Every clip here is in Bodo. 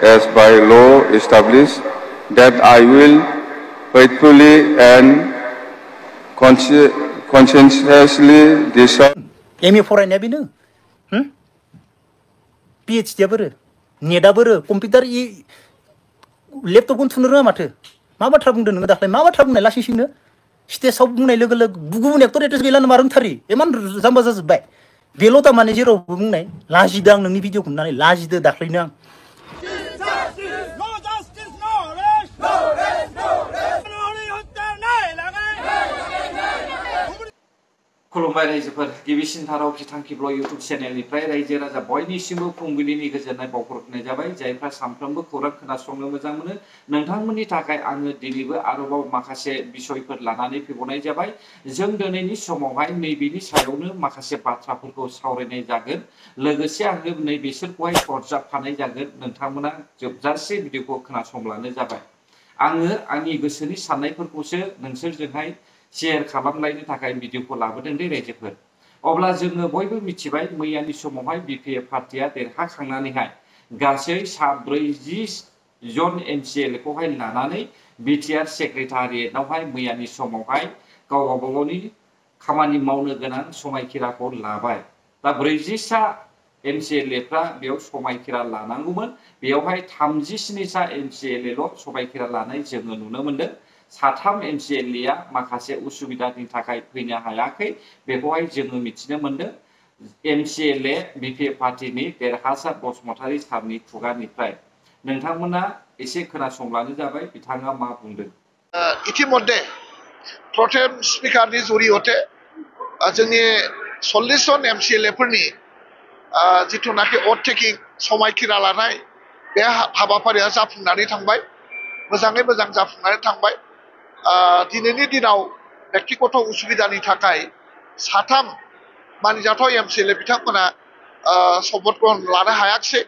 as by law established, that I will faithfully and conscientiously discharge. MA फरायनाया बेनो PhD बोरो नेटआ बोरो कम्पिउटार लेपटपखौनो थुनो रोङा माथो मा बाथ्रा बुंदों नोङो दाख्लै मा बाथ्रा बुंनाय लासिंसिंनो स्टेजआव बुंनाय लोगो लोगो गुबुन एक्टर एक्ट्रेस गैला नामा रोंथारि इमान जाम्बा जाजोब्बाय बेल' थारमाने जेरावबो बुंनाय लाजिदो आं नोंनि भिडिअखौ नुनानै लाजिदो दाख्लैनो आं खुलुमबाय रायजोफोर गिबिसिन थाराव बिथांखि ब्लग इउट्युब चेनेलनिफ्राय रायजो राजा बयनिसिमबो फुंबिलिनि गोजोननाय बावहरनाय जाबाय जायफ्रा सानफ्रोमबो खौरां खोनासंनो मोजां मोनो नोंथांमोननि थाखाय आङो दिनैबो आरोबाव माखासे बिषयफोर लानानै फैबावनाय जाबाय जों दिनैनि समावहाय नैबेनि सायावनो माखासे बाथ्राफोरखौ सावरायनाय जागोन लोगोसे आङो नैबेसोरखौहाय सरजाबफानाय जागोन नोंथांमोना जोबजासे भिडिअखौ खोनासंब्लानो जाबाय आङो आंनि गोसोनि साननायफोरखौसो नोंसोरजोंहाय शेयर खालामलायनो थाखाय भिडिअखौ लाबोदों दे रायजोफोर अब्ला जोङो बयबो मिथिबाय मैयानि समावहाय BPF पार्टिया देरहाखांनानैहाय गासै 40 जन MCL खौहाय लानानै BTR सेक्रेटारियेटआवहाय मैयानि समावहाय गावगावनि खामानि मावनो गोनां समायखिराखौ लाबाय दा 40 MCL फ्रा बेयाव समायखिरा लानांगौमोन बेयावहाय 37 MCL ल' समायखिरा लानाय जोङो नुनो मोनदों साथाम MCL आ माखासे उसुबिदानि थाखाय फैनो हायाखै बेखौहाय जोङो मिथिनो मोनदों MCL BPF पार्टिनि देरहासार बसुमतारी सारनि खुगानिफ्राय नोंथांमोना एसे खोनासंब्लानो जाबाय बिथाङा मा बुंदों इतिमध्ये प्रथम स्पिकारनि जरियते जोंनि 40 जन MCL फोरनि जिथुनाखि भट टेकिं समायखिरा लानाय बे हाबाफारिया जाफुंनानै थांबाय मोजाङै मोजां जाफुंनानै थांबाय दिनैनि दिनाव व्यक्तिगत उसुबिदानि थाखाय साथाम मानिजाथाव MCL बिथांमोना शपथ ग्रहण लानो हायाखिसै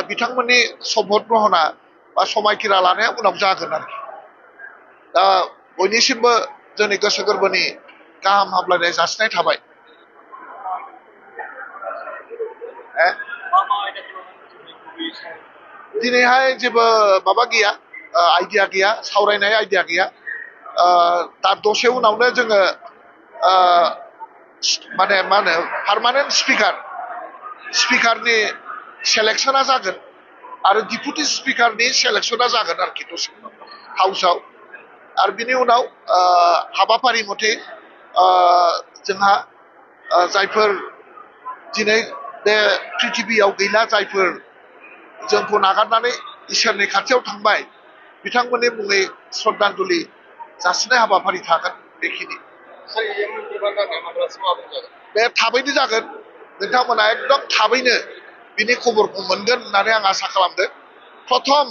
बिथांमोननि शपथ ग्रहणा बा समायखिरा लानाया उनाव जागोन आरोखि दा बयनिसिमबो जोंनि गोसो गोरबोनि गाहाम हामलायनाय जासिनाय थाबाय दिनैहाय जेबो माबा गैया आइडिया गैया सावरायनाय आइडिया गैया दा दसे उनावनो जोङो माने मा होनो पार्मानेन्ट स्पिकारनि सेलेक्सना जागोन आरो डिपुटि स्पिकारनि सेलेक्सना जागोन आरोखि दसे उनाव हाउसआव आरो बिनि उनाव हाबाफारि मथे जोंहा जायफोर दिनै बे पृथिबियाव गैला जायफोर जोंखौ नागारनानै इसोरनि खाथियाव थांबाय बिथांमोननि मुङै श्रद्धांजलि जासिनाय हाबाफारि थागोन बेखिनि बे थाबैनो जागोन नोंथांमोना एकदम थाबैनो बिनि खबरखौ मोनगोन होननानै आं आसा खालामदों प्रथम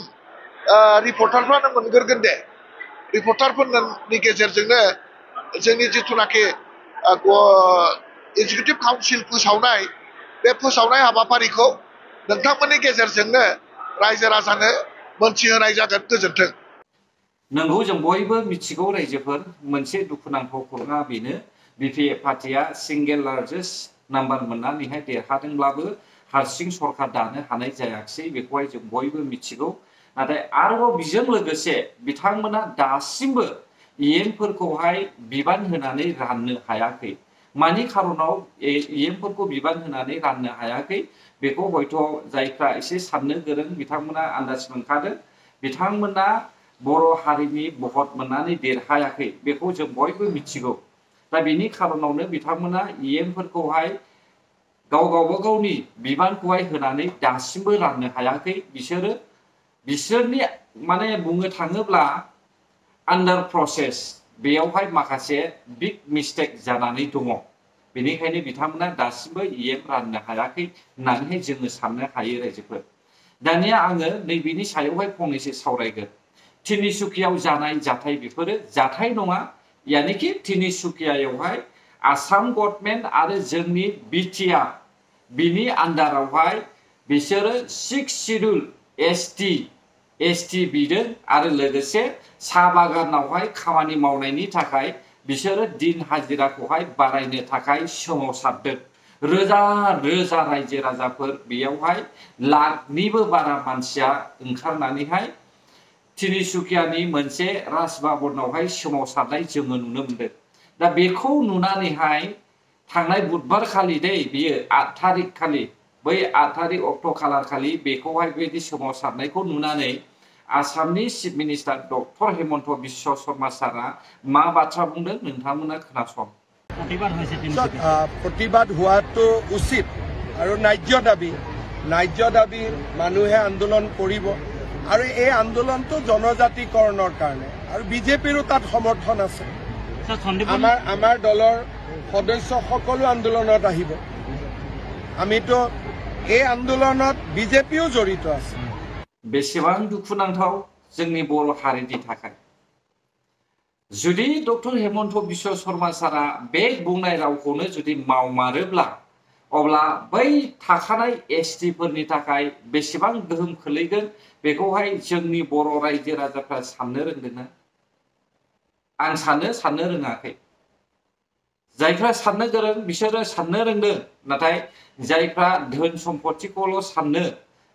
रिपर्टारफ्रानो मोनग्रोगोन दे रिपर्टारफोरनि गेजेरजोंनो जोंनि जिथुनाखि एगजिकिउटिभ काउन्सिल फोसावनाय बे फोसावनाय हाबाफारिखौ नोंथांमोननि गेजेरजोंनो रायजो राजानो मोनथिहोनाय जागोन गोजोन्थों नंगौ जों बयबो मिथिगौ रायजोफोर मोनसे दुखुनांथाव खौराङा बेनो BPF पार्टिया सिंगेल लार्जेस्ट नाम्बार मोननानैहाय देरहादोंब्लाबो हारसिं सरकार दानो हानाय जायाखिसै बेखौहाय जों बयबो मिथिगौ नाथाय आरोबाव बिजों लोगोसे बिथांमोना दासिमबो EMफोरखौहाय बिबान होनानै राननो हायाखै मानि खारनाव EMफोरखौ बिबान होनानै राननो हायाखै बेखौ हयथ' जायफ्रा एसे साननो गोरों बिथांमोना आन्दाज मोनखादों बिथांमोना बर' हारिनि भट मोननानै देरहायाखै बेखौ जों बयबो मिथिगौ दा बेनि खारनावनो बिथांमोना EMफोरखौहाय गावगावनि बिबानखौहाय होनानै दासिमबो राननो हायाखै बिसोरनि माने बुंनो थाङोब्ला आन्डार प्रसेस बेयावहाय माखासे बिग मिस्टेक जानानै दङ बेनिखायनो बिथांमोना दासिमबो EM राननो हायाखै होननानैहाय जोङो साननो हायो रायजोफोर दानिया आङो नैबेनि सायावहाय फंनैसो सावरायगोन तिनिसुकियाव जानाय जाथाय बेफोरो जाथाय नङा यानिखि तिनिसुकियायावहाय आसाम गभर्नमेन्ट आरो जोंनि BTR बिनि आन्डारावहाय बिसोरो 6 शिड्युल ST बिदों आरो लोगोसे साहा बागानावहाय खामानि मावनायनि थाखाय बिसोरो दिन हाजिराखौहाय बारायनो थाखाय सोमावसारदों रोजा रोजा रायजो राजाफोर बेयावहाय लाखनिबो बारा मानसिया ओंखारनानैहाय तिनिसुकियानि मोनसे राजभवनावहाय सोमावसारनाय जोङो नुनो मोनदों। दा बेखौ नुनानैहाय थांनाय बुधबार खालि दै बियो 8 थारिख खालि बै 8 थारिख अक्ट' खालार खालि बेखौहाय बेबायदि सोमावसारनायखौ नुनानै आसामनि chief minister doctor Himanta Biswa Sarma सारा मा बाथ्रा बुंदों नोंथांमोना खोनासं। प्रतिबाद होवाটো उचित আৰু ন্যায্য দাবী মানুহে আন্দোলন কৰিব আৰু এই আন্দোলনটো জনজাতিকৰণৰ কাৰণে আৰু বিজেপিৰো তাত সমৰ্থন আছে। আমাৰ দলৰ সদস্য সকলো আন্দোলনত আহিব। আমিতো এই আন্দোলনত বিজেপিও জড়িত আছে। बेसेबां दुखुनांथाव जोंनि बर' हारिनि थाखाय जुदि डक्टर हेमन्त बिश्व शर्मा सारा बे बुंनाय रावखौनो जुदि मावमारोब्ला अब्ला बै थाखानाय एसटि फोरनि थाखाय बेसेबां गोहोम खोलैगोन बेखौहाय जोंनि बर' रायजो राजाफ्रा साननो रोंदोंना? आं साननो रोङाखै। जायफ्रा साननो गोरों बिसोरो साननो रोंदों, नाथाय जायफ्रा धोन सम्पतिखौल' साननो,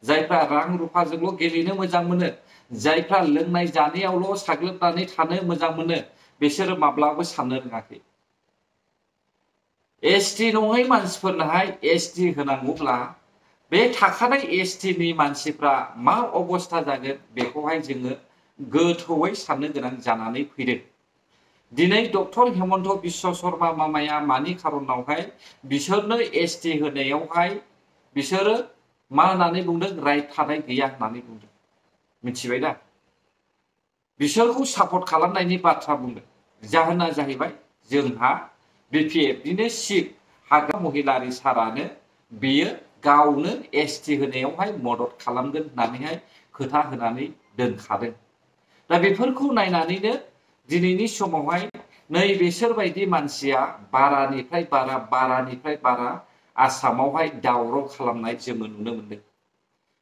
जायफ्रा रां रुफाजोंल' गेलेनो मोजां मोनो, जायफ्रा लोंनाय जानायावल' साग्लोबनानै थानो मोजां मोनो, बिसोरो माब्लाबो साननो रोङाखै। एसटि नङै मानसिफोरनोहाय एसटि होनांगौब्ला बे थाखानाय एसटिनि मानसिफ्रा मा अबस्था जागोन बेखौहाय जोङो गोथौयै साननो गोनां जानानै फैदों। दिनै डक्टर हेमन्त बिश्व शर्मा मामाया मानि खारनावहाय बिसोरनो एसटि होनायावहाय बिसोरो मा होननानै बुंदों? राइट थानाय गैया होननानै बुंदों। मिथिबाय दा? बिसोरखौ सापर्ट खालामनायनि बाथ्रा बुंदों। जाहोना जाहैबाय जोंहा बिपिएफनिनो चिफ हाग्रा महिलारि सारानो बियो गावनो एसटि होनायावहाय मदद खालामगोन होननानैहाय खोथा होनानै दोनखादों। दा बेफोरखौ नायनानैनो दिनैनि समावहाय नै बिसोरबायदि मानसिया बारानिफ्राय बारा आसामावहाय दावराव खालामनाय जोङो नुनो मोनदों।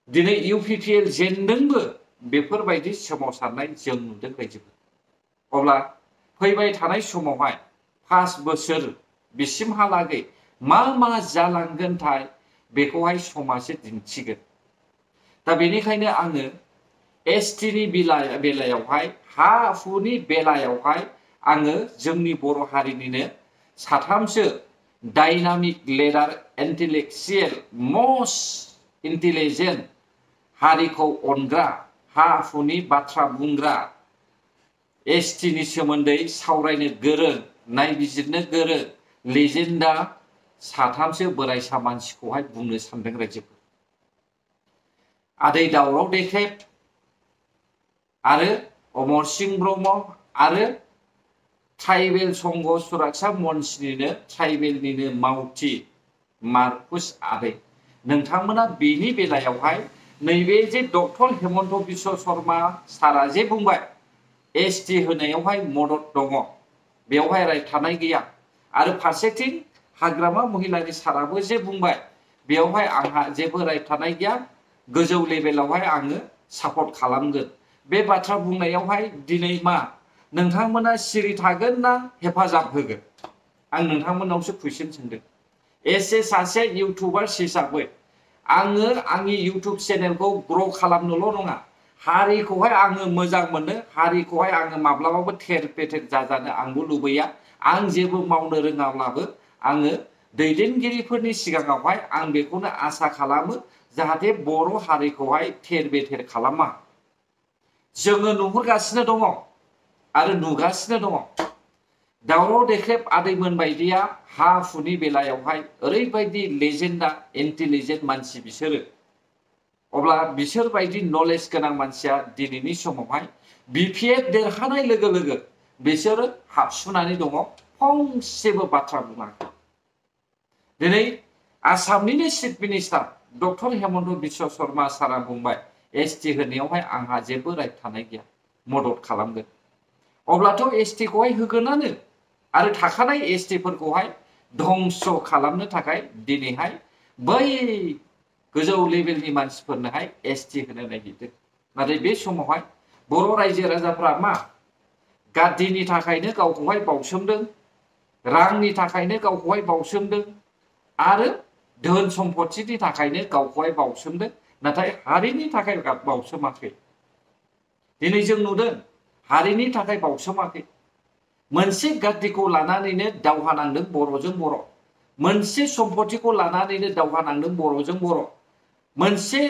दिनै इउपिपिएल जेनदोंबो बेफोरबायदि सोमावसारनाय जों नुदों रायजोफोर। अब्ला फैबाय थानाय समावहाय 5 बोसोर बिसिमहालागै मा जालांगोनथाय बेखौहाय समासो दिन्थिगोन। दा बेनिखायनो आङो एसटिनि बेलायावहाय हा हुनि बेलायावहाय आङो जोंनि बर' हारिनिनो साथामसो डायनामिक लिडार इन्टेलेक्चुयेल मस्ट इन्टेलिजेन्ट हारिखौ अनग्रा हा हुनि बाथ्रा बुंग्रा एसटिनि सोमोन्दै सावरायनो गोरों नायबिजिरनो गोरों लेजेन्डा साथामसो बोरायसा मानसिखौहाय बुंनो सानदों रायजोफोर। आदै दावराव देख्रेब आरो अमर सिंह ब्रह्म आरो ट्राइबेल संघ सुरक्षा मन्चनिनो ट्राइबेलनिनो मावथि मार्कुस आदै, नोंथांमोना बेनि बेलायावहाय नैबे जे डक्टर हेमन्त बिश्व शर्मा सारा जे बुंबाय एसटि होनायावहाय मदद दङ, बेवहाय राय थानाय गैया, आरो फारसेथिं हाग्रामा महिलारि साराबो जे बुंबाय बेवहाय आंहा जेबो राय थानाय गैया, गोजौ लेभेलावहाय आङो सापर्ट खालामगोन। बे बाथ्रा बुंनायावहाय दिनै मा नोंथांमोना सिरि थागोन ना हेफाजाब होगोन? आं नोंथांमोनावसो कुइसन सोंदों। सासे इउटुबार हिसाबै आङो आंनि इउटुब चेनेलखौ ग्र' खालामनोल' नङा, हारिखौहाय आङो मोजां मोनो, हारिखौहाय आङो माब्लाबाबो थेर बेथेर जाजानो आंबो लुबैया। आं जेबो मावनो रोङाब्लाबो आङो दैदेनगिरिफोरनि सिगाङावहाय आं बेखौनो आसा खालामो जाहाथे बर' हारिखौहाय थेर बेथेर खालामा। जोङो नुहुरगासिनो दङ आरो नुगासिनो दङ दावराव देख्रेब आदैमोन बायदिया हा हुनि बेलायावहाय ओरैबायदि लेजेन्डा इन्टेलिजेन्ट मानसि बिसोरो। अब्ला बिसोर बायदि नलेज गोनां मानसिया दिनैनि समावहाय बिपिएफ देरहानाय लोगो लोगो बिसोरो हाबसुनानै दङ, फंसेबो बाथ्रा बुङाखै। दिनै आसामनिनो chief minister doctor Himanta Biswa Sarma सारा बुंबाय एसटि होनायावहाय आंहा जेबो राइट थानाय गैया, मदद खालामगोन। अब्लाथ' एसटिखौहाय होगोनानो, आरो थाखानाय एसटिफोरखौहाय धंस खालामनो थाखाय दिनैहाय बै गोजौ लेभेलनि मानसिफोरनोहाय एसटि होनो नागिरदों। नाथाय बे समावहाय बर' रायजो राजाफ्रा मा गादिनि थाखायनो गावखौहाय बावसोमदों, रांनि थाखायनो गावखौहाय बावसोमदों, आरो धोन सम्पथिनि थाखायनो गावखौहाय बावसोमदों नाथाय हारिनि थाखाय बावसोमाखै दिनै जों नुदों हारिनि थाखाय बावसोमाखै मोनसे गाद्दिखौ लानानैनो दावहा नांदों बर'जों बर' मोनसे सम्पथिखौ लानानैनो दावहा नांदों बर'जों बर' मोनसे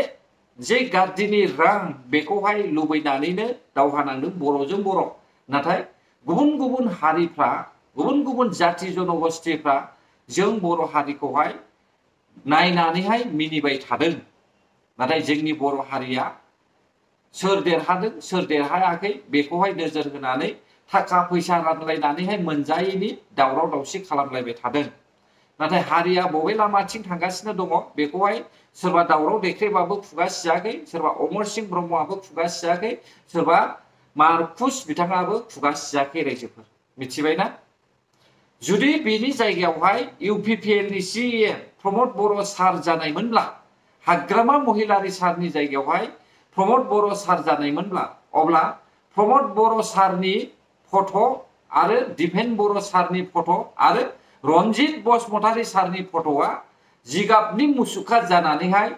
जे गाद्दिनि रां बेखौहाय लुबैनानैनो दावहा नांदों बर'जों बर' नाथाय गुबुन गुबुन हारिफ्रा गुबुन गुबुन जाति जनगोष्ठीफ्रा जों बर' हारिखौहाय नायनानैहाय मिनिबाय थादों नाथाय जोंनि बर' हारिया सोर देरहादों सोर देरहायाखै बेखौहाय नोजोर होनानै थाखा फैसा रानलायनानैहाय मोनजायैनि दावराव दावसि खालामलायबाय थादों नाथाय हारिया बबे लामाथिं थांगासिनो दङ बेखौहाय सोरबा दावराव देख्रेबाबो खुगा सियाखै सोरबा अमर सिंह ब्रह्मआबो खुगा सियाखै सोरबा मार्कुस बिथाङाबो खुगा सियाखै रायजोफोर मिथिबायना जुदि बेनि जायगायावहाय UPPL नि CEM प्रमद बर' सार जानायमोनब्ला हाग्रामा महिलारि सारनि जायगायावहाय प्रमद बर' सार जानायमोनब्ला अब्ला प्रमद बर' सारनि फट' आरो दिपेन बर' सारनि फट' आरो रनजित बसुमतारी सारनि फट'आ जिगाबनि मुसुखा जानानैहाय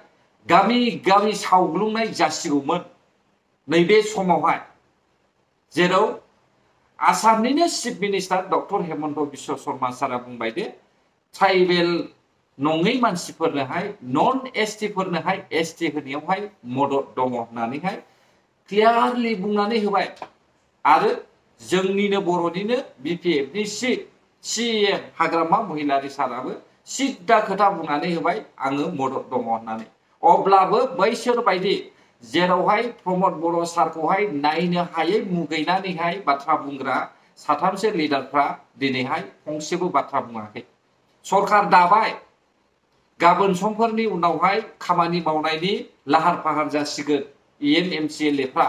गामि गामि सावग्लुंनाय जासिगौमोन नैबे समावहाय जेराव आसामनिनो chief minister doctor Himanta Biswa Sarma सारा बुंबाय दे ट्राइबेल नङै मानसिफोरनोहाय नन ST फोरनोहाय ST होनायावहाय मदद दङ होननानैहाय क्लियारलि बुंनानै होबाय आरो जोंनिनो बर'निनो BPF नि CEM हाग्रामा महिलारि साराबो सिद्दा खोथा बुंनानै होबाय आङो मदद दङ होननानै अब्लाबो बैसोर बायदि जेरावहाय प्रमद बर' सारखौहाय नायनो हायै मुगैनानैहाय बाथ्रा बुंग्रा साथामसो लिडारफ्रा दिनैहाय फंसेबो बाथ्रा बुङाखै सरखार दाबाय गाबोन समफोरनि उनावहाय खामानि मावनायनि लाहार फाहार जासिगोन EN MCLAफ्रा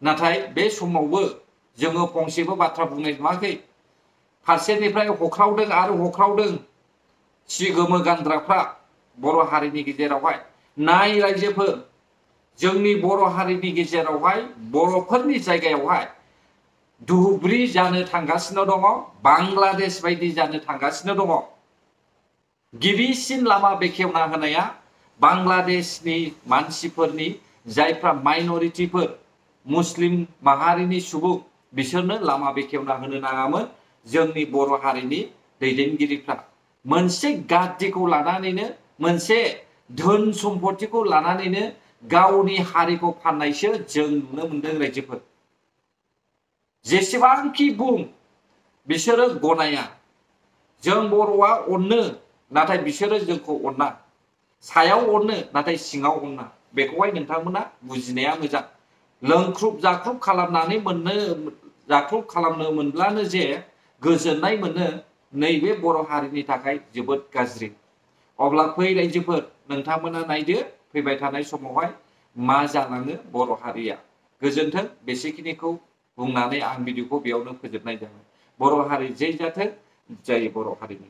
नाथाय बे समावबो जोङो फंसेबो बाथ्रा बुंनाय नुवाखै फारसेनिफ्राय हख्रावदों आरो हख्रावदों सि गोमो गानग्राफ्रा बर' हारिनि गेजेरावहाय नाय रायजोफोर जोंनि बर' हारिनि गेजेरावहाय बर'फोरनि जायगायावहाय धुब्रि जानो थांगासिनो दङ बांलादेश बायदि जानो थांगासिनो दङ गिबिसिन लामा बेखेवना होनाया बांलादेशनि मानसिफोरनि जायफ्रा माइनरिटिफोर मुस्लिम माहारिनि सुबुं बिसोरनो लामा बेखेवना होनो नाङामोन जोंनि बर' हारिनि दैदेनगिरिफ्रा मोनसे गाद्दिखौ लानानैनो मोनसे धोन सम्पथिखौ लानानैनो गावनि हारिखौ फाननायसो जों नुनो मोनदों रायजोफोर जेसेबांखि बुं बिसोरो गनाया जों बर'आ अननो नाथाय बिसोरो जोंखौ अना सायाव अनो नाथाय सिङाव अना बेखौहाय नोंथांमोना बुजिनाया मोजां लोंख्रुब जाख्रुब खालामनानै खालामनो मोनब्लानो जे गोजोननाय मोनो नैबे बर' हारिनि थाखाय जोबोद गाज्रि अब्ला फै रायजोफोर नोंथांमोना नायदो फैबाय थानाय समावहाय मा जालाङो बर' हारिया गोजोन्थों बेसेखिनिखौ बुंनानै आं भिडिअखौ बेयावनो फोजोबनाय जाबाय बर' हारि जै जाथों जय बर' हारिनि